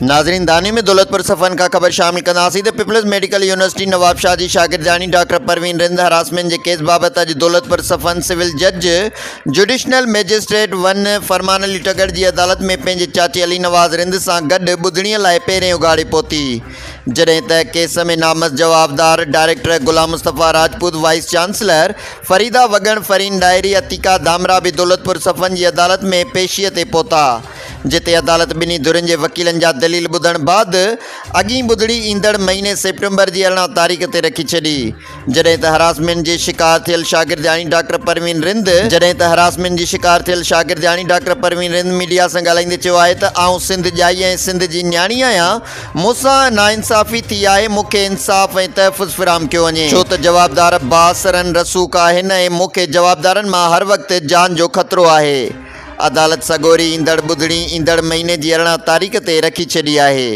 ناظرين داني ۾ دولتپور صفحن کان خبر شامل ڪنداسين ته پيپلز ميڊيڪل يونيورسٽي نوابشاهه جي شاگردياڻي ڊاڪٽر پروين رند هراسمينٽ جي ڪيس بابت اڄ دولتپور صفحن سول جج judicial magistrate one Farman Ali ٽڳڙ جي عدالت ۾ پنهنجي چاچي علي نواز رند سان گڏ ٻڌڻي لاء پهرين اگهاڙي پهتي جڏهن ته ڪيس ۾ نامزد جوابدار director Ghulam Mustafa Rajput vice chancellor Farida Wagan Fareen Dahri Atiqa Dhamrah به دولتپور صفحن جي عدالت ۾ پيشي تي پهتا. جتي عدالت ٻنهي ڌرين جي وڪيلن جا دليل ٻڌڻ بعد اڳين ٻڌڻي ايندڙ مهيني سيپٽمبر جي 18 تاريخ تي رکي ڇڏي جڏهن ته هراسمينٽ جي شڪار ٿيل شاگردياڻي ڊاڪٽر پروين رند جڏهن ته هراسمينٽ جي شڪار ٿيل شاگردياڻي ڊاڪٽر پروين رند ميڊيا سان ڳالهائيندي چيو آهي ته آئون سنڌ ڄائي ۽ سنڌ جي نياڻي آهيان مون سان ناانصافي ٿي آهي مون کي انصاف ۽ تحفظ فراهم ڪيو وڃي ڇو ته جوابدار بااثرن رسوخ آهن ۽ مون کي جوابدارن مان هر وقت جان جو خطرو آهي. عدالت سڳوري ايندڙ ٻڌڻي ايندڙ مهيني جي 18 تاريخ تي رکي ڇڏي آهي.